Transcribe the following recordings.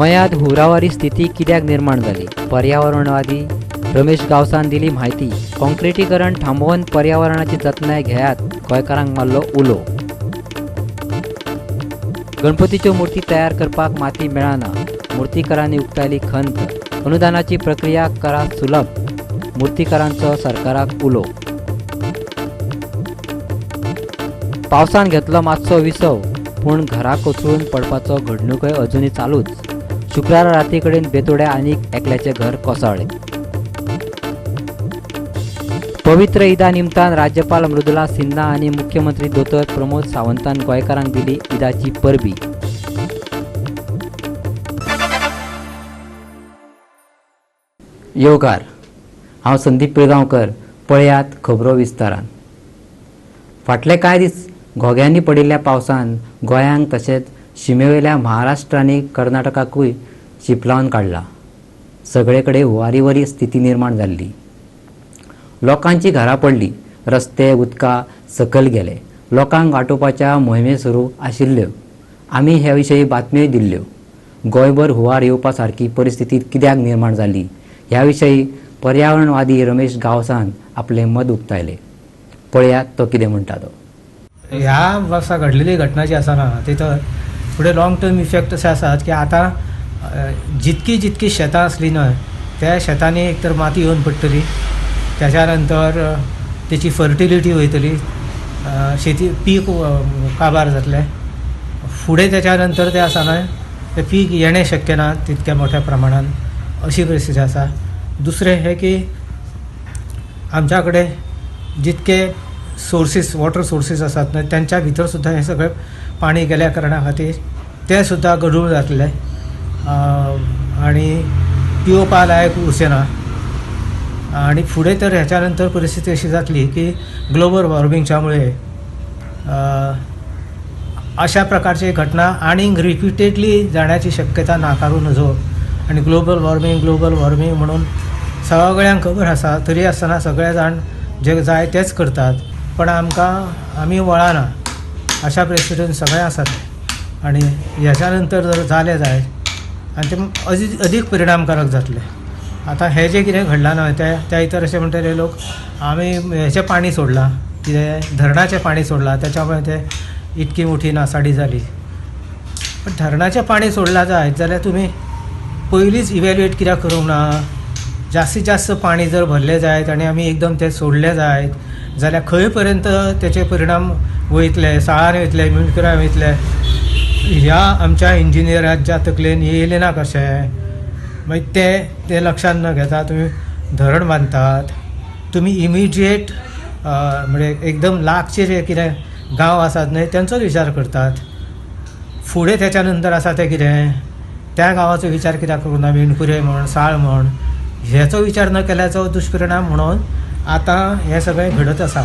गोंयांत हुंवरावरी स्थिती कित्याक निर्माण जाली? पर्यावरणवादी रमेश गांवसान दिली म्हायती. काँक्रिटीकरण थांबोवन पर्यावरणाची जतनाय घेयात, गोंयकारांक मारलो उलो. गणपतीच्यो मूर्ती तयार करपाक माती मेळना, मूर्तीकारांनी उक्तायली खंत. अनुदानाची प्रक्रिया करा सुलभ, मूर्तीकारांचो सरकाराक उलो. पावसान घेतलो मातसो विसव, पूण घरा कोसळून पडपाचो घडणुकय अजुनूय चालूच. शुक्रारा राती कडेन बेतोड्या आनीक एकल्याचें घर कोसळ्ळें. पवित्र ईदा निमतान राज्यपाल मृदुला सिन्हा आनी मुख्यमंत्री दोतोर प्रमोद सावंतान गोंयकारांक दिली ईदाची परबी. येवकार, हांव संदीप पिळगांवकर. पळयात खबरो विस्तारान. फाटले कांय दीस घोग्यांनी पडिल्ल्या पावसान गोंयांक तशेंच शिमेवेल्या महाराष्ट्र आनी कर्नाटकाकूय शिंपलावन काडला. सगळे कडेन हुंवारीवरी स्थिती निर्माण जाल्ली. लोकांची घरां पडली, रस्ते उदका सकयल गेले. लोकांक वाटोवपाच्या मोहिमे सुरू आशिल्ल्यो. आमी हे विशीं बातम्योय दिल्ल्यो. गोंयभर हुंवार येवपा सारकी परिस्थिती कित्याक निर्माण जाली ह्या विशीं पर्यावरणवादी रमेश गांवसान आपलें मत उक्तायलें. पळयात तो कितें म्हणटा तो. ह्या वर्सा घडलेली घटना जी आसा ना, ती तर फुडें लाँग टर्म इफेक्ट अशे आसात की आतां जितकी जितकी शेतां आसली न्हय त्या शेतांनी एक तर माती येवन पडटली, त्याच्या नंतर तेची फर्टिलिटी वयतली, शेती पीक काबार जातलें. फुडें त्याच्या नंतर तें आसा न्हय तें पीक येणें शक्य ना तितक्या मोठ्या प्रमाणान, अशी परिस्थिती आसा. दुसरें हें की आमच्या कडेन जितके सोर्सीस, वॉटर सोर्सीस आसात न्हय त्यांच्या भितर सुद्दां हें सगळें पाणी गेल्या कारणा खातीर तें सुद्दां गढूळ जातलें आनी पिवपा लायक उरचें ना. आनी फुडें तर हेच्या नंतर परिस्थिती अशी जातली की ग्लोबल वॉर्मिंगच्या मुळे अशा प्रकारची घटना आनीक रिपिटेडली जाण्याची शक्यता नाकारू नजो. आनी ग्लोबल वॉर्मिंग ग्लोबल वॉर्मिंग म्हणून सगळ्यांक खबर आसा, तरी आसतना सगळे जाण जे जाय तेच करतात, पण आमकां आमी वळना अशा परिस्थितीन सगळें आसा तें. आनी हेच्या नंतर जर जालें जायत आनी तें अदीक परिणामकारक जातलें. आतां हें जें कितें घडलां न्हय त्या इतर अशें म्हणटले लोक आमी हेचें पाणी सोडलां, कितें धरणाचें पाणी सोडलां, त्याच्या मुळे तें इतकी मोठी नासाडी जाली. पण धरणाचें पाणी सोडलां जायत जाल्यार तुमी पयलींच इवेल्युएट कित्याक करूंक ना? जास्तीत जास्त पाणी जर भरलें जायत आनी आमी एकदम तें सोडलें जायत जाल्यार खंय पर्यंत तेचे परिणाम वयतले, साळान वयतले, मिणकुरान वयतले, ह्या आमच्या इंजिनियराच्या तकलेन येयलें ना कशें? मागीर तें तें लक्षांत न घेता तुमी धरण बांदतात, तुमी इमिजिएट म्हणजे एकदम लागचे जे कितें गांव आसात न्हय तेंचोच विचार करतात. फुडें तेच्या नंतर आसा तें कितें त्या गांवाचो विचार कित्याक करूंक ना? मेणकुरे म्हण, साळ म्हण, हेचो विचार न केल्याचो दुश्परिणाम म्हणून आतां हें सगळें घडत आसा.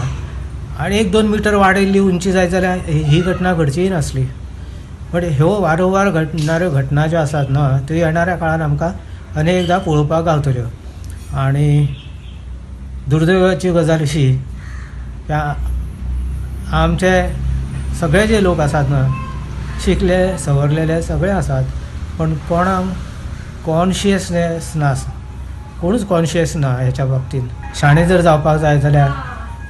आनी 1-2 मिटर वाडयल्ली उंची जायत जाल्यार ही घटना घडचीय नासली. बट ह्यो वारंवार घडणाऱ्यो घटना ज्यो आसात न्हय त्यो येणाऱ्या काळान आमकां अनेकदां पळोवपाक गावतल्यो. आनी दुर्दैवाची गजाल अशी की आमचे सगळे जे लोक आसात न्हय शिकले सवरलेले सगळे आसात, पण कोणाक कॉन्शियसनेस ना, कोणूच कॉन्शियस ना हेच्या बाबतींत. शाणे जर जावपाक जाय जाल्यार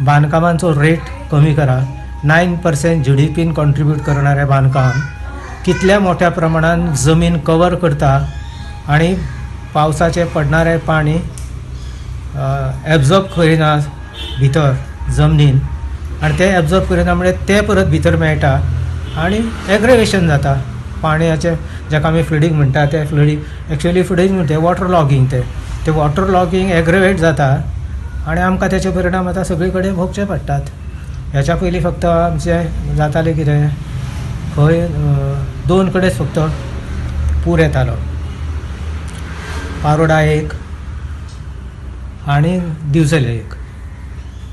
बांदकामांचो रेट कमी करा. 9% GDP contribute करणारें बांदकाम कितल्या मोठ्या प्रमाणान जमीन कवर करता आनी पावसाचें पडणारें पाणी एब्जॉर्ब करिना भितर जमनीन, आनी तें एब्जॉर्ब करिना म्हणजे तें परत भितर मेळटा आनी एग्रेवेशन जाता पाणयाचें, जाका आमी फ्लडींग म्हणटा तें फ्लडींग एक्चुअली फ्लडींग म्हणटा वॉटर लॉगींग, तें वॉटर लॉगींग एग्रेवेट जाता आनी आमकां तेचे परिणाम आतां सगळे कडेन भोगचे पडटात. हेच्या पयलीं फक्त आमचें जातालें कितें, खंय 2 कडेच फक्त पूर येतालो, पारोडा एक आनी दिवचले एक.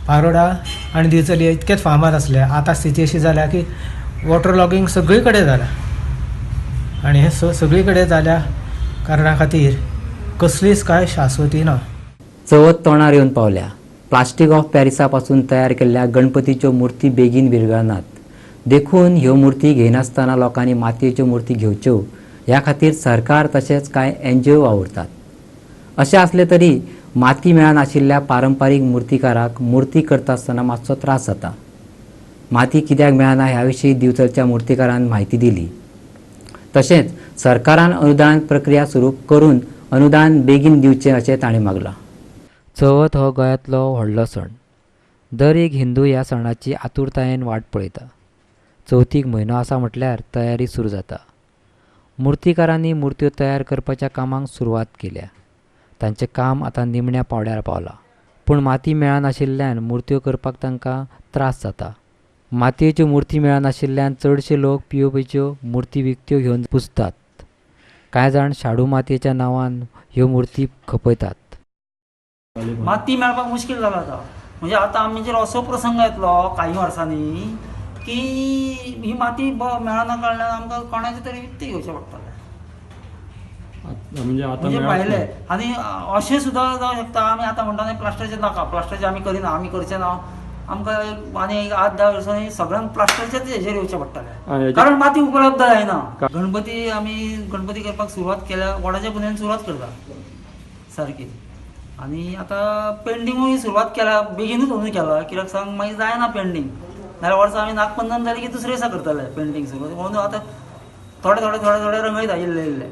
पारोडा आनी दिवचले इतकेच फामाद आसले. आतां स्थिती अशी जाल्या की वॉटर लॉगींग सगळे कडेन जालां आनी हें सगळे कडेन जाल्या कारणा खातीर कसलीच कांय शाश्वती ना. चवथ तोंडार येवन पावल्या. प्लास्टीक ऑफ पॅरिसा पासून तयार केल्ल्या गणपतीच्यो मूर्ती बेगीन विरगळनात, देखून ह्यो मूर्ती घेयनासतना लोकांनी मातयेच्यो मूर्ती घेवच्यो ह्या खातीर सरकार तशेंच कांय एनजीओ वावुरतात. अशें आसलें तरी माती मेळनाशिल्ल्या पारंपारीक मुर्तीकाराक मुर्ती करता आसतना मातसो त्रास जाता. माती कित्याक मेळना ह्या विशीं दिवचलच्या मुर्तीकारान म्हायती दिली. तशेंच सरकारान अनुदान प्रक्रिया सुरू करून अनुदान बेगीन दिवचें अशें ताणें मागलां. चवथ हो गोंयांतलो व्हडलो सण. दर एक हिंदू ह्या सणाची आतुरतायेन वाट पळयता. चवथीक म्हयनो आसा म्हटल्यार तयारी सुरू जाता. मुर्तीकारांनी मुर्त्यो तयार करपाच्या कामाक सुरवात केल्या. तांचें काम आतां निमण्या पावंड्यार पावलां. पूण माती मेळनाशिल्ल्यान मुर्त्यो करपाक तांकां त्रास जाता. मातयेच्यो मुर्ती मेळनाशिल्ल्यान चडशे लोक पीओपीच्यो मुर्ती विकत्यो घेवन पुजतात. कांय जाण शाडू मातयेच्या नांवान ह्यो मुर्ती खपयतात. माती मेळपाक मुश्कील जाला आतां. म्हणजे आतां आमचेर असो प्रसंग येतलो कांय वर्सांनी की ही माती मेळना कारणान आमकां कोणाचे तरी विकती घेवचें पडटलें. म्हणजे भायले आनी अशें सुद्दां जावं शकता. आमी आतां म्हणटा न्ही प्लास्टरचें नाका, प्लास्टरचें आमी करिना, आमी करचें ना. आमकां आनी एक 8-10 वर्सांनी सगळ्यांक प्लास्टरचेच हेजेर येवचें पडटलें, कारण माती उपलब्ध जायना. गणपती आमी गणपती करपाक सुरवात केल्या, वडाच्या पुनवेन सुरवात करता सारकी. आनी आतां पेंटिंगूय सुरवात केल्या, बेगीनूच अंदू केला कित्याक सांग मागीर जायना पेंटींग. नाल्यार वर्सा आमी नागपंचम जाली की दुसरे दिसा करताले पेंटींग सुरू. अंदू आतां थोडे थोडे थोडे थोडे रंगयता इल्ले इल्ले.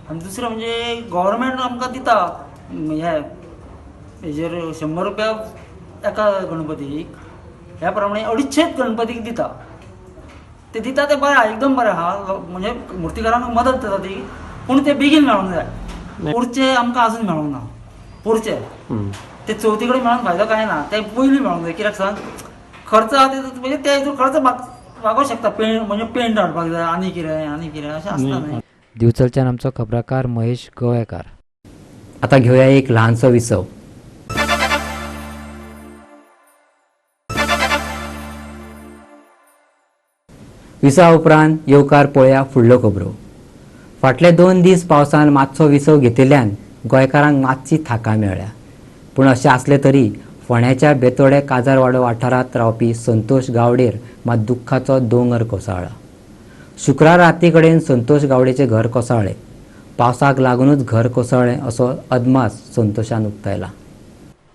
आनी दुसरें म्हणजे गव्हर्मेंट आमकां दिता हे हेजेर 100 रुपया एका गणपतीक, ह्या प्रमाणे 250 गणपतीक दिता. ते दिता ते बरें आहा, एकदम बरें आहा, म्हणजे मुर्तीकारांक मदत जाता ती. पूण ते बेगीन मेळोंक जाय. पोरचे आमकां अजून मेळोंक ना. पोरचे ते चवथी कडेन मेळोन फायदो कांय ना, ते पयलीं मेळोंक जाय. कित्याक सांग खर्च आहा ते म्हणजे ते हितून खर्च भागोवंक शकता. पेंट म्हणजे पेंट हाडपाक जाय आनी कितें आनी कितें अशें आसता न्ही. दिवचलच्यान आमचो खबराकार महेश गोवेकार. आतां घेवया एक ल्हानसो विसव. विसवा उपरांत येवकार पळया फुडल्यो खबरो. फाटले 2 दीस पावसान मातसो विसव घेतिल्ल्यान गोंयकारांक मातशी थाकाय मेळ्ळ्या. पूण अशें आसलें तरी फोंड्याच्या बेतोडे काजारवाडो वाठारांत रावपी संतोष गावडेर मात दुख्खाचो दोंगर कोसळ्ळा. शुक्रार राती कडेन संतोष गावडेचें घर कोसळ्ळें. पावसाक लागूनच घर कोसळ्ळें असो अदमास संतोषान उक्तायला.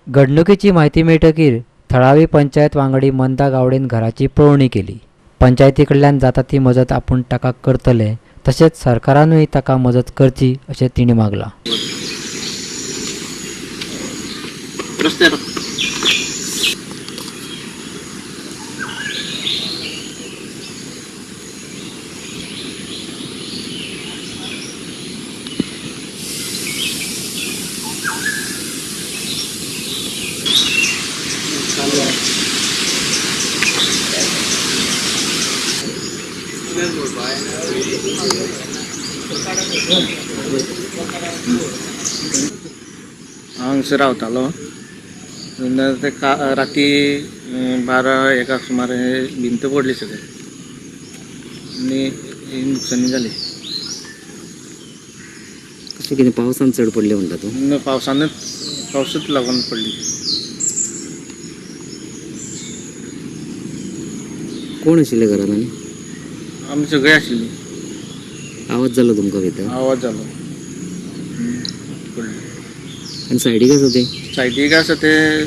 घडणुकेची म्हायती मेळटकीर थळावी पंचायत वांगडी मंदा गावडेन घराची पळोवणी केली. पंचायती कडल्यान जाता ती मजत आपूण ताका करतले, तशेंच सरकारानूय ताका मजत करची अशें तिणें मागलां. हांव हांगसर रावतालो तेन्ना ते राती 12-1 सुमार भिंत पडली सगळी आनी नुकसानी जाली. कशें कितें पावसान चड पडले म्हणटा तूं? पावसानच, पावसूच लागून पडली. कोण आशिल्ले घरान? आनी आमी सगळे आशिल्ली. आवाज जालो तुमकां भितर? आवाज जालो. आनी सायडीक आसा तें? सायडीक आसा तें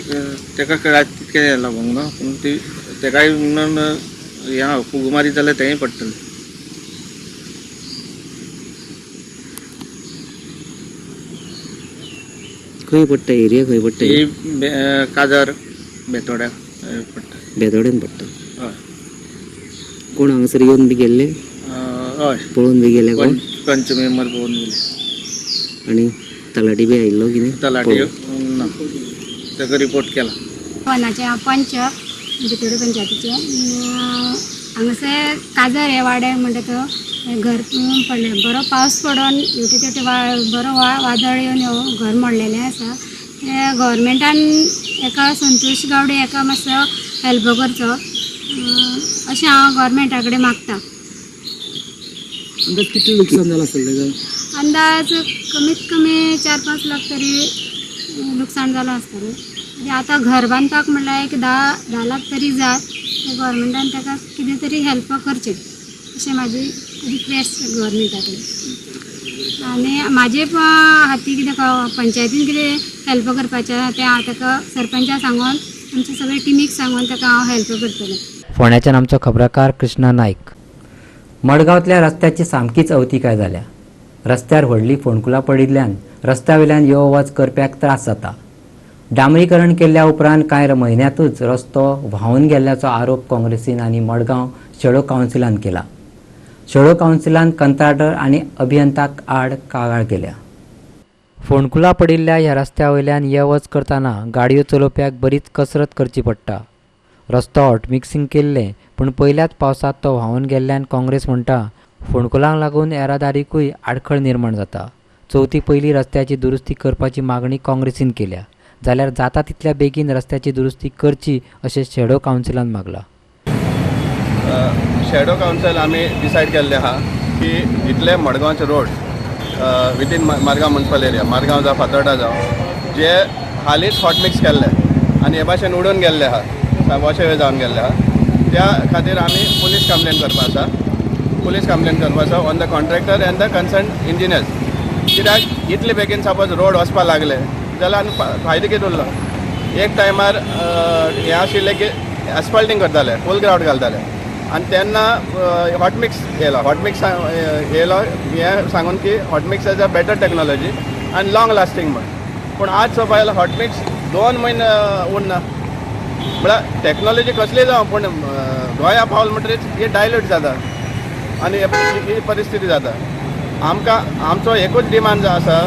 तेका रात तितकें लागूंक ना, पूण ती तेकाय म्हणून हें फुगो मारीत जाल्यार तेंय पडटलें. खंय पडटा एरिया? खंय पडटा? ही काजार बेतोड्या पडटा. बेतोड्यान पडटा? हय. कोण हांगासर येवन बी गेल्ले? हय. पळोवन बी गेले कोण? पंच मेंबर पळोवन गेले. आनी तलाठी बी आयिल्लो कितें? तलाठी ना, ताका रिपोर्ट केला. वनाचे हांव पंच बेतोडे पंचायतीचे. हांगासर काजार हे वाड्यार म्हणटा तो घर पडलें. बरो पावस पडोन हेवटे तेवटे बरो वादळ येवन घर मोडलेलें आसा. तें गव्हर्मेंटान एका संतोष गावडे एका मातसो हेल्प करचो अशें हांव गव्हर्मेंटा कडेन मागता. अंदाज कितलें नुकसान जालां आसतलें तेका? अंदाज कमीत कमी 4-5 लाख तरी नुकसान जालां आसतलें. आतां घर बांदपाक म्हणल्यार एक 10 लाख तरी जाय. गव्हर्मेंटान ताका कितें तरी हेल्प करचें अशें म्हाजी रिक्वेस्ट गव्हर्मेंटा कडेन. आनी म्हाजे हाती कितें पंचायतीन कितें हेल्प करपाचें आसा तें हांव ताका सरपंचा सांगून आमच्या सगळे टिमीक सांगून ताका हांव हेल्प करतलें. फोंड्याच्यान आमचो खबराकार कृष्णा नायक. मडगांवतल्या रस्त्याची सामकीच अवतिकाय जाल्या. रस्त्यार व्हडली फोंडकुलां पडिल्ल्यान रस्त्या वयल्यान यो वच करप्याक त्रास जाता. डांबरीकरण केल्ल्या उपरांत कांय म्हयन्यांतूच रस्तो व्हांवून गेल्ल्याचो आरोप काँग्रेसीन आनी मडगांव शेडो कावन्सिलान केला. शेडो कावन्सिलान कंत्राटर आनी अभियंत्याक आड कागाळ केल्या. फोंडकुलां पडिल्ल्या ह्या रस्त्या वयल्यान यो वच करतना गाडयो चलोवप्याक बरीच कसरत करची पडटा. रस्तो हॉटमिक्सिंग केल्लें पूण पयल्याच पावसांत तो व्हांवून गेल्ल्यान काँग्रेस म्हणटा फोंडकुलांक लागून येरादारीकूय आडखळ निर्माण जाता. चवथी पयलीं रस्त्याची दुरुस्ती करपाची मागणी काँग्रेसीन केल्या, जाल्यार जाता तितल्या बेगीन रस्त्याची दुरुस्ती करची अशें शेडो कावन्सिलान मागलां. शेडो कावन्सिल आमी डिसायड केल्लें आहा की इतले मडगांवचे road within Margao municipal area, Margao जावं फातोर्डा जावं, जे हालींच हॉटमिक्स केल्ले आनी हे भाशेन उडून गेल्ले आहा, वॉशवे जावन गेल्ले आहा, त्या खातीर आमी पुलीस कंप्लेन करपा आसा. पुलीस कंप्लेन करपा आसा on the contractor and the concern engineers. कित्याक इतले बेगीन सपोज रोड वचपाक लागले जाल्यार आनी फायदो कितें उरलो? एक टायमार हें आशिल्लें की एस्फाल्टींग करताले, फूल ग्रावट घालताले आनी तेन्ना हॉटमिक्स येयलो. हॉटमिक्स येयलो हें सांगून की hot mix is a better technology आनी लाँग लास्टींग म्हण. पूण आज चोवपा जाल्यार हॉटमिक्स 2 म्हयने उरना. म्हळ्यार टॅक्नोलॉजी कसली जावं पूण गोंया पावल म्हणटरीच ही डायल्यूट जाता आनी ही परिस्थिती जाता. आमकां आमचो एकूच डिमांड आसा,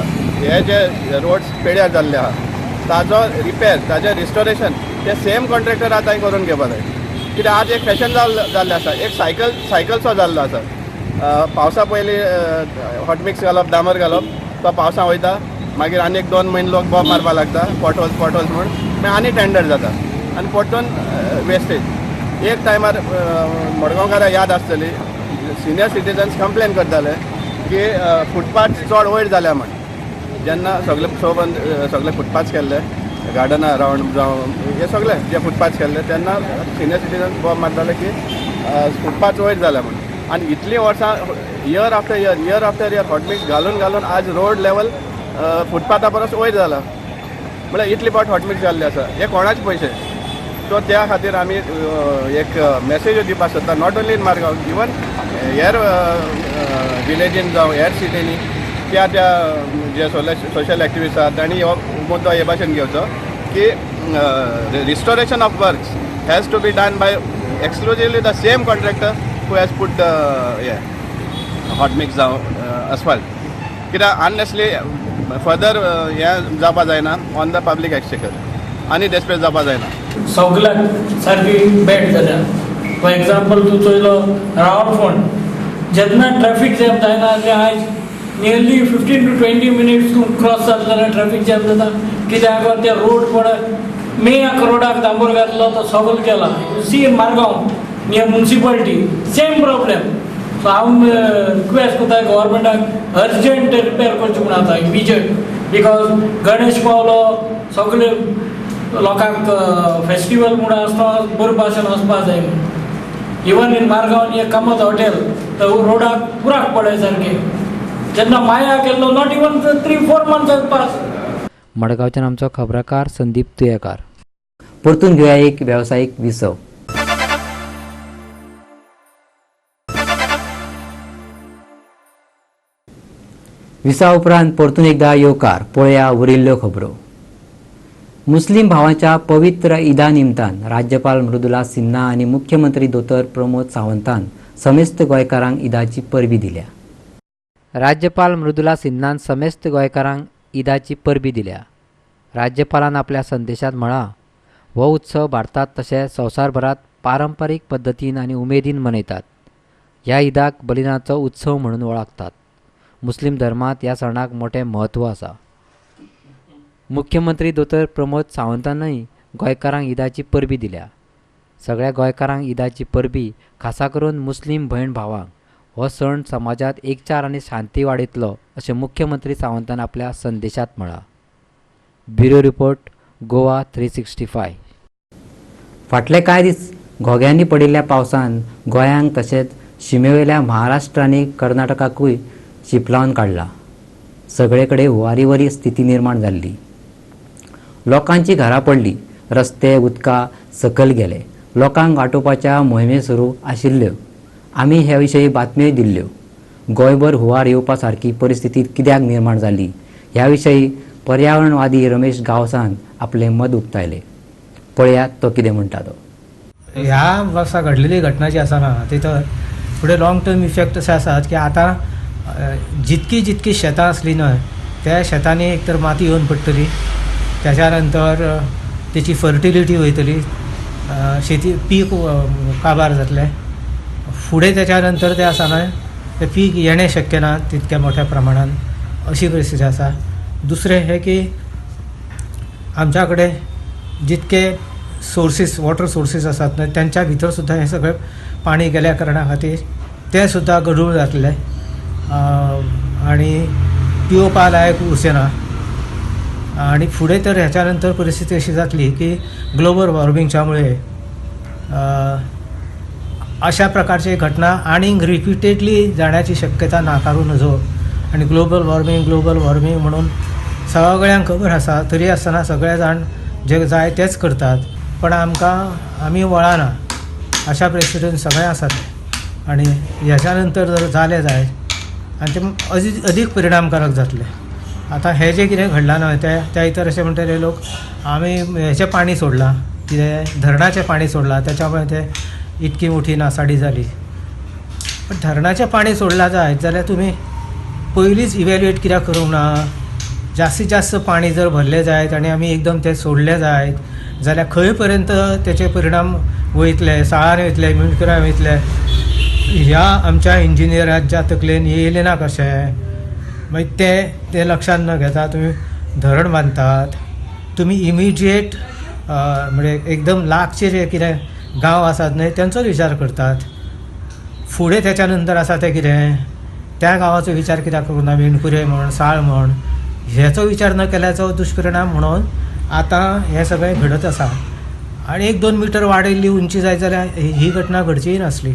हे जे रोड्स पेड्यार जाल्ले आहा ताजो रिपेर, ताजें रिस्टोरेशन ते सेम कॉन्ट्रॅक्टर आतां करून घेवपा जाय. कित्याक आज एक फॅशन जाल्लें आसा, एक सायकलचो जाल्लो आसा. पावसा पयलीं हॉटमिक्स घालप, डांबर घालप, तो पावसा वयता, मागीर आनी एक 2 म्हयने लोक बॉम्ब मारपाक लागता, पॉटहोल्स पॉटहोल्स म्हूण, मागीर आनी टेंडर जाता आनी परतून वेस्टेज. एक टायमार मडगांवकारां याद आसतली, सिनियर सिटीजन्स कंप्लेन करताले की फुटपाथ चड वयर जाल्या म्हण. जेन्ना सगळे शोबन सगळे फुटपाथ केल्ले, गार्डना रावंड जावं हे सगळे जे फुटपाथ केल्ले, तेन्ना सिनियर सिटीजन्स बॉम्ब मारताले की फुटपाथ वयर जाल्या म्हण. आनी इतलीं वर्सां year after year, year after year hot mix घालून घालून आज रोड लेवल फुटपाथा परस वयर जाला. म्हळ्यार इतली पावट हॉटमिक्स जाल्ले आसा, हे कोणाचे पयशे? सो त्या खातीर आमी एक मॅसेज दिवपाक सोदता, not only in Margao, even हेर विलेजीन जावं हेर सिटींनी त्या त्या जे सोशल एक्टिविस्ट आसात तांणी हो मुद्दो हे भाशेन घेवचो की restoration of works has to be done by exclusively the same contractor who has put the हे हॉटमिक्स जावं अस्फाल्ट. कित्याक अनलेसली फर्दर हें जावपा जायना ऑन the public exchequer आनी डेस्पेस जावपा जायना. सगल्याक सारकी बॅड जाल्या. फॉर एग्जाम्पल तूं चोयलो रावल फोंड, जेन्ना ट्रॅफीक जॅम जायना आसलें, आयज नियरली 15 to 20 minutes तूं क्रॉस जाता जाल्यार ट्रॅफीक जॅम जाता. कित्याक ते रोड पळय मेयाक रोडाक दांबोर घातलो तो सगलो गेला. You see in Margao near municipality same problem. So हांव रिक्वेस्ट करता गव्हर्मेंटाक अर्जंट रिपेर करचें म्हूण आतां इमिजिएट, because Ganesh पावलो, सगळे लोकांक फेस्टिवल म्हूण आसता, बरे भाशेन वचपा जाय. इवन इन मारगांव एक कामत हॉटेल तो रोडाक पुराक पडय सारकें, जेन्ना माया केल्लो not even 3-4 months pass. मडगांवच्यान आमचो खबराकार संदीप तुयेकार. परतून घेवया एक वेवसायीक विसव. विसा उपरांत परतून एकदा येवकार. पळया उरिल्ल्यो खबरो. मुस्लीम भावांच्या पवित्र ईदा निमतान राज्यपाल मृदुला सिन्हा आनी मुख्यमंत्री दोतोर प्रमोद सावंतान समेस्त गोंयकारांक ईदाची परबी दिल्या. राज्यपाल मृदुला सिन्हान समेस्त गोंयकारांक ईदाची परबी दिल्या. राज्यपालान आपल्या संदेशात म्हळां, हो उत्सव भारतात तशेंच संवसारभरात पारंपरीक पद्दतीन आनी उमेदीन मनयतात. ह्या ईदाक बलिदानाचो उत्सव म्हणून वळखतात. मुस्लीम धर्मांत ह्या सणाक मोठें म्हत्व आसा. मुख्यमंत्री दोतोर प्रमोद सावंतानय गोंयकारांक ईदाची परबी दिल्या. सगळ्या गोंयकारांक ईदाची परबी, खासा करून मुस्लीम भयण भावांक. हो सण समाजात एकचार आनी शांती वाडयतलो अशें मुख्यमंत्री सावंतान आपल्या संदेशात म्हळां. Bureau report, Goa 365. फाटले कांय दीस घोग्यांनी पडिल्ल्या पावसान गोंयांक तशेंच शिमेवेल्या महाराष्ट्र आनी कर्नाटकाकूय शिंपलावन काडला. सगळे कडेन हुंवारीवरी स्थिती निर्माण जाल्ली. लोकांची घरां पडली, रस्ते उदका सकयल गेले. लोकांक वाटोवपाच्या मोहिमे सुरू आशिल्ल्यो. आमी हे विशीं बातम्योय दिल्ल्यो. गोंयभर हुंवार येवपा सारकी परिस्थिती कित्याक निर्माण जाली ह्या विशीं पर्यावरणवादी रमेश गांवसान आपलें मत उक्तायलें. पळयात तो कितें म्हणटा तो. ह्या वर्सा घडलेली घटना जी आसा ना ती तर फुडें लाँग टर्म इफेक्ट अशे आसात की आतां जितकी जितकी शेतां आसली न्हय त्या शेतांनी एक तर माती येवन पडटली, त्याच्या नंतर तेची फर्टिलिटी वयतली, शेती पीक काबार जातलें. फुडें त्याच्या नंतर तें आसा न्हय तें पीक येणें शक्य ना तितक्या मोठ्या प्रमाणान, अशी परिस्थिती आसा. दुसरें हें की आमच्या कडेन जितके सोर्सीस वॉटर सोर्सीस आसात न्हय त्यांच्या भितर सुद्दां हें सगळें पाणी गेल्या कारणा खातीर तें सुद्दां गढूळ जातलें आनी पिवपा लायक उरचें ना. आनी फुडें तर ह्याच्या नंतर परिस्थिती अशी जातली की ग्लोबल वॉर्मिंगच्या मुळे अशा प्रकारची घटना आनीक रिपिटेडली जाण्याची शक्यता नाकारू नजो. आनी ग्लोबल वॉर्मिंग म्हणून सगळ्यांक खबर आसा, तरी आसतना सगळे जाण जे जाय तेच करतात, पण आमकां आमी वळना अशा परिस्थितीन सगळें आसा तें. आनी ह्याच्या नंतर जर जालें जायत आनी तें अदीक परिणामकारक जातलें. आतां हें जें कितें घडलां न्हय त्या इतर अशें म्हणटले लोक आमी हेचें पाणी सोडलां, कितें धरणाचें पाणी सोडलां, त्याच्या मुळे तें इतकी मोठी नासाडी जाली. पण धरणाचें पाणी सोडलां जायत जाल्यार तुमी पयलींच इवेल्युएट कित्याक करूंक ना? जास्तीत जास्त पाणी जर भरलें जायत आनी आमी एकदम तें सोडलें जायत जाल्यार खंय पर्यंत तेचे परिणाम वयतले, साळान वयतले, मिणकुरान वयतले, ह्या आमच्या इंजिनियराच्या तकलेन येयलें ना कशें? मागीर तें तें लक्षांत न घेता तुमी धरण बांदतात, तुमी इमिजिएट म्हणजे एकदम लागचे जे कितें गांव आसात न्हय तेंचोच विचार करतात. फुडें तेच्या नंतर आसा तें कितें त्या गांवाचो विचार कित्याक करूं ना? मेणकुरे म्हण, साळ म्हण, हेचो विचार न केल्याचो दुश्परिणाम म्हणून आतां हें सगळें घडत आसा. आनी 1-2 मिटर वाडयल्ली उंची जायत जाल्यार ही घटना घडचीय नासली.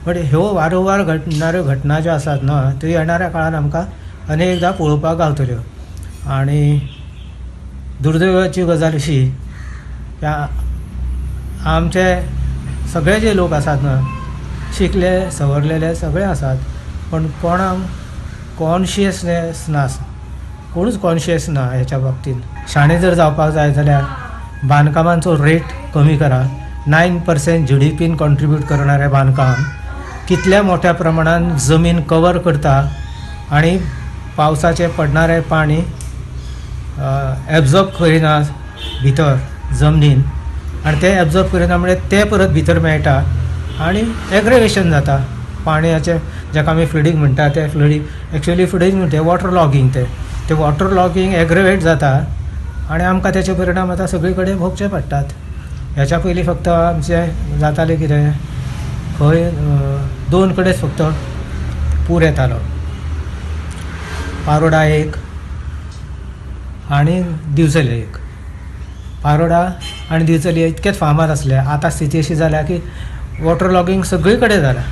बट ह्यो वारंवार घडणाऱ्यो घटना ज्यो आसात न्हय त्यो येणाऱ्या काळान आमकां अनेकदां पळोवपाक गावतल्यो. आनी दुर्दैवाची गजाल अशी की आमचे सगळे जे लोक आसात न्हय शिकले सवरलेले सगळे आसात, पण कोणाक कॉन्शियसनेस ना, कोणूच कॉन्शियस ना ह्याच्या बाबतींत. शाणे जर जावपाक जाय जाल्यार बांदकामांचो रेट कमी करा. 9% GDP contribute करणारें बांदकाम कितल्या मोठ्या प्रमाणान जमीन कवर करता आनी पावसाचें पडणारें पाणी एब्जॉर्ब करिना भितर जमनीन, आनी तें एब्जॉर्ब करिना म्हणजे तें परत भितर मेळटा आनी एग्रेवेशन जाता पाणयाचें, जाका आमी फ्लडींग म्हणटा तें फ्लडींग एक्चुअली फ्लडींग म्हणटा वॉटर लॉगींग, तें वॉटर लॉगींग एग्रेवेट जाता आनी आमकां तेचे परिणाम आतां सगळे कडेन भोगचे पडटात. ह्याच्या पयलीं फक्त आमचें जातालें कितें, खंय 2 कडेच फक्त पूर येतालो, पारोडा एक आनी दिवचले एक. पारोडा आनी दिवचले इतकेच फामाद आसले. आतां स्थिती अशी जाल्या की वॉटर लॉगींग सगळी कडेन जालां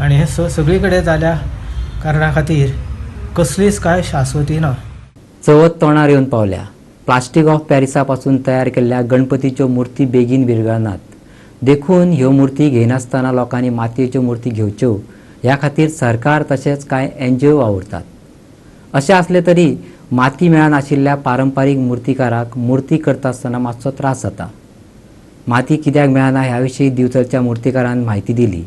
आनी हें सगळी कडेन जाल्या कारणा खातीर कसलीच कांय शाश्वती ना. चवथ तोंडार येवन पावल्या. प्लास्टीक ऑफ पॅरिसा पासून तयार केल्ल्या गणपतीच्यो मूर्ती बेगीन विरगळनात, देखून ह्यो मूर्ती घेयनासतना लोकांनी मातयेच्यो मूर्ती घेवच्यो ह्या खातीर सरकार तशेंच कांय NGO वावुरतात. अशें आसलें तरी माती मेळनाशिल्ल्या पारंपारीक मूर्तिकाराक मूर्ती करता आसतना मातसो त्रास जाता. माती कित्याक मेळना ह्या विशीं दिवचलच्या मूर्तिकारान म्हायती दिली.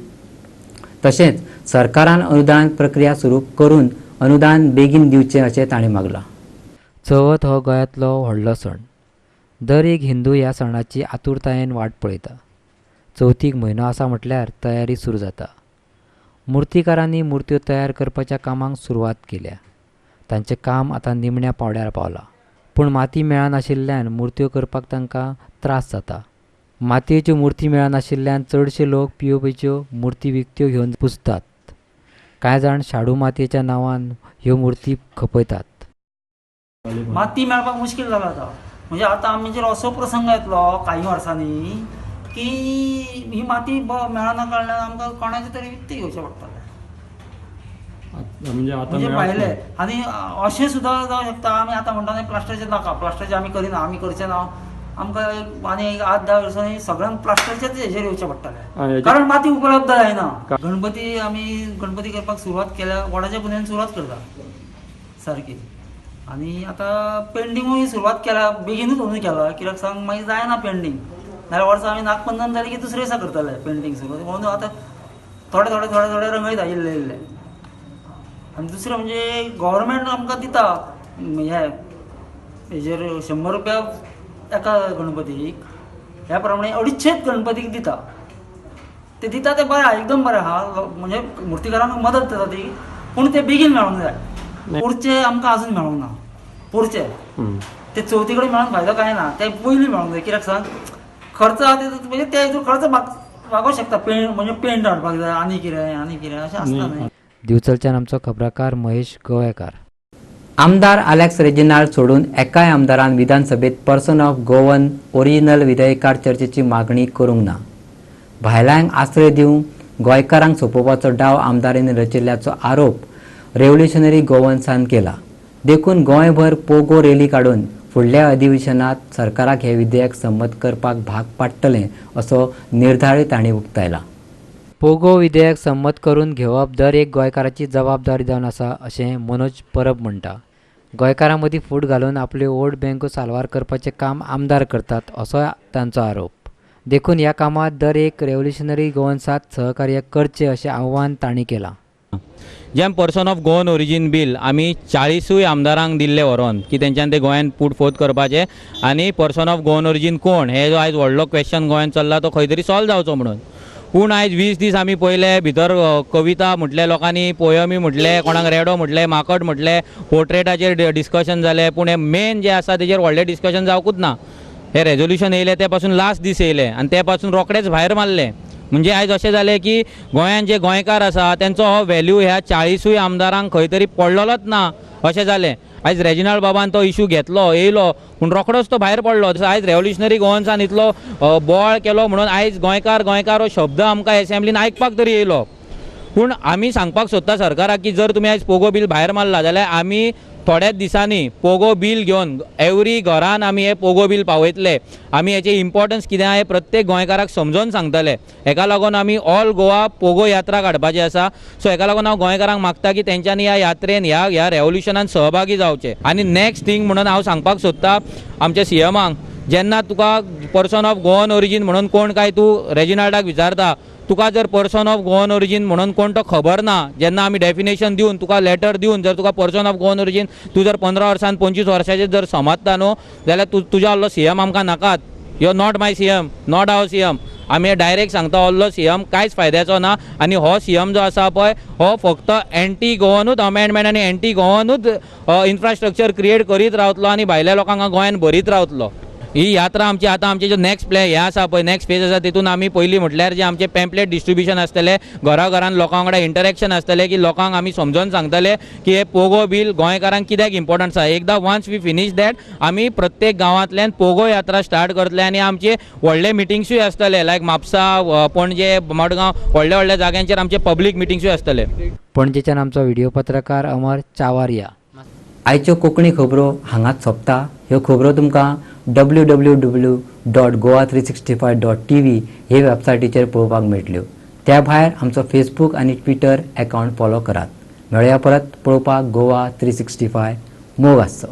तशेंच सरकारान अनुदान प्रक्रिया सुरू करून अनुदान बेगीन दिवचें अशें ताणें मागलां. चवथ हो गोंयांतलो व्हडलो सण. दर एक हिंदू ह्या सणाची आतुरतायेन वाट पळयता. चवथीक म्हयनो आसा म्हटल्यार तयारी सुरू जाता. मूर्तिकारांनी मूर्त्यो तयार करपाच्या कामाक सुरवात केल्या. तांचें काम आतां निमण्या पावंड्यार पावलां. पूण माती मेळनाशिल्ल्यान मूर्त्यो करपाक तांकां त्रास जाता. मातयेच्यो मूर्ती मेळनाशिल्ल्यान चडशे लोक POPच्यो मूर्ती विकत्यो घेवन पुजतात. कांय जाण शाडू मातयेच्या नांवान ह्यो मूर्ती खपयतात. माती मेळपाक मुश्कील जाला आतां. म्हणजे आतां आमचेर असो प्रसंग येतलो कांय वर्सांनी की ही माती मेळना कारणान आमकां कोणाचे तरी विकती घेवचें पडटलें. म्हणजे आतां म्हणजे भायले. आनी अशें सुद्दां जावं शकता आमी आतां म्हणटा न्ही प्लास्टराचें नाका, प्लास्टराचें आमी करिना, आमी करचें ना. आमकां एक आनी एक 8-10 वर्सांनी सगळ्यांक प्लास्टरचेच हेजेर येवचें पडटलें, कारण माती उपलब्ध जायना. गणपती आमी गणपती करपाक सुरवात केल्या, वडाच्या पुनवेन सुरवात करता सारकी. आनी आतां पेंटिंगूय सुरवात केल्या, बेगीनूच अंदू केला, कित्याक सांग मागीर जायना पेंटींग, नाल्यार वर्सा आमी नागपंचम जाली की दुसरे दिसा करताले पेंटींग सुरू. म्हणून आतां थोडे थोडे थोडे थोडे रंगयता इल्ले इल्ले. आनी दुसरें म्हणजे गव्हर्मेंट आमकां दिता हे हेजेर 100 रुपया एका गणपतीक, ह्या प्रमाणे 250 गणपतीक दिता. ते दिता ते बरें आहा, एकदम बरें आहा, म्हणजे मुर्तीकारांक मदत जाता ती, पूण ते बेगीन मेळोंक जाय. पोरचे आमकां अजून मेळोंक ना, पोरचे ते चवथी कडेन मेळोन फायदो कांय ना, ते पयलीं मेळोंक जाय. कित्याक सांग खर्च आहा ते म्हणजे ते हितून खर्च भागोवंक शकता, पेंट म्हणजे पेंट हाडपाक जाय आनी कितें आनी कितें अशें आसता न्ही. दिवचलच्यान आमचो खबराकार महेश गोवेकार. आमदार आलेक्स रेजिनाल्ड सोडून एकाय आमदारान विधानसभेत पर्सन ऑफ गोवन ओरिजिनल विधेयकार चर्चेची मागणी करूंक ना. भायल्यांक आश्रय दिवंक गोंयकारांक सोंपोवपाचो डाव आमदारांनी रचिल्ल्याचो आरोप रेव्होल्युशनरी गोवन्सान केला. देखून गोंयभर पोगो रॅली काडून फुडल्या अधिवेशनात सरकाराक हें विधेयक संमत करपाक भाग पाडटलें असो निर्धारूय तांणी उक्तायला. पोगो विधेयक संमत करून घेवप दर एक गोंयकाराची जबाबदारी जावन आसा अशें मनोज परब म्हणटा. गोंयकारां मदीं फूट घालून आपल्यो वोट बँको साल्वार करपाचें काम आमदार करतात असो तांचो आरोप. देखून ह्या कामांत दर एक रेव्होल्युशनरी गोवन्साक सहकार्य करचें अशें आव्हान तांणी केलां. जें person of Goan origin bill आमी 40 आमदारांक दिल्लें व्हरोन की तेंच्यान ते गोंयान पूट फोर्थ करपाचें आनी पर्सन ऑफ गोवन ओरिजीन कोण हे जो आयज व्हडलो क्वेश्चन गोंयान चल्ला तो खंय तरी सॉल्व जावचो म्हणून. पूण आयज 20 दीस आमी पळयले भितर कविता म्हटले लोकांनी, पोयमी म्हटले, कोणाक रेडो म्हटले, माकड म्हटले, पोर्ट्रेटाचेर डिस्कशन जालें, पूण हें मेन जें आसा तेजेर व्हडलें डिस्कशन जावकूच ना. हें रेजोल्युशन येयलें ते पासून लास्ट दीस येयले आनी ते पासून रोखडेच भायर मारले. म्हणजे आयज अशें जालें की गोंयांत जे गोंयकार आसा तेंचो हो व्हॅल्यू ह्या 40 आमदारांक खंय तरी पडलेलोच ना अशें जालें. आयज रेजिनाल्ड बाबान तो इशू घेतलो, येयलो, पूण रोखडोच तो भायर पडलो. आयज रेव्होल्युशनरी गोवन्सान इतलो बोवाळ केलो म्हणून आयज गोंयकार गोंयकार हो शब्द आमकां एसेंब्लीन आयकपाक तरी येयलो. पूण आमी सांगपाक सोदता सरकाराक की जर तुमी आयज पोगो बील भायर मारला जाल्यार आमी थोड्याच दिसांनी पोगो बील घेवन एवरी घरान आमी हें पोगो बील पावयतले. आमी हेचें इम्पोर्टन्स कितें आहा हें प्रत्येक गोंयकाराक समजोन सांगतले. हेका लागून आमी ऑल गोवा पोगो यात्रा काडपाची आसा. सो हेका लागून हांव गोंयकारांक मागता की तेंच्यांनी ह्या यात्रेन ह्या ह्या रेवोल्युशनान सहभागी जावचें. आनी नेक्स्ट थींग म्हणून हांव सांगपाक सोदता आमच्या सीएमाक, जेन्ना तुका पर्सन ऑफ गोवन ओरिजीन म्हणून कोण काय तूं रेजिनाल्डाक विचारता, तुका जर पर्सन ऑफ गोवन ओरिजीन म्हणून कोण तो खबर ना, जेन्ना आमी डेफिनेशन दिवन तुका लेटर दिवन जर तुका पर्सन ऑफ गोवन ओरिजीन तूं जर 15 वर्सान 25 वर्साचेर जर समजता न्हू जाल्यार तूं तुज्या आहलो सीएम आमकां नाकात. You are not my CM, not our CM. आमी डायरेक्ट सांगता आहलो सीएम कांयच फायद्याचो ना आनी हो सीएम जो आसा पळय हो फक्त एंटी गोवनूच अमेंडमेंट आनी एंटी गोवनूच इन्फ्रास्ट्रक्चर क्रिएट करीत रावतलो आनी भायल्या लोकांक गोंयान भरीत रावतलो. ही यात्रा आमची आतां आमचे जो नेक्स्ट प्ले हे आसा पळय, नेक्स्ट फेज आसा, तितून आमी पयलीं म्हटल्यार जे आमचे पॅम्पलेट डिस्ट्रिब्युशन आसतलें, घरा घरान लोकां वांगडा इंटरेक्शन आसतलें की लोकांक आमी समजोन सांगतले की हे पोगो बील गोंयकारांक कित्याक इम्पोर्टंट आसा. एकदां वन्स we finish that आमी प्रत्येक गांवांतल्यान पोगो यात्रा स्टार्ट करतले आनी आमचे व्हडले मिटिंग्सूय आसतले लायक म्हापसा, पणजे, मडगांव, व्हडल्या व्हडल्या जाग्यांचेर आमचे पब्लीक मिटिंग्सूय आसतले. पणजेच्यान आमचो व्हिडिओ पत्रकार अमर चावारिया. आयच्यो कोंकणी खबरो हांगाच सोंपता. ह्यो खबरो तुमकां www.goa365.tv हे वेबसायटीचेर पळोवपाक मेळटल्यो. त्या भायर आमचो फेसबूक आनी ट्विटर एकावंट फॉलो करात. मेळया परत पळोवपाक गोवा 365. मोग आसचो.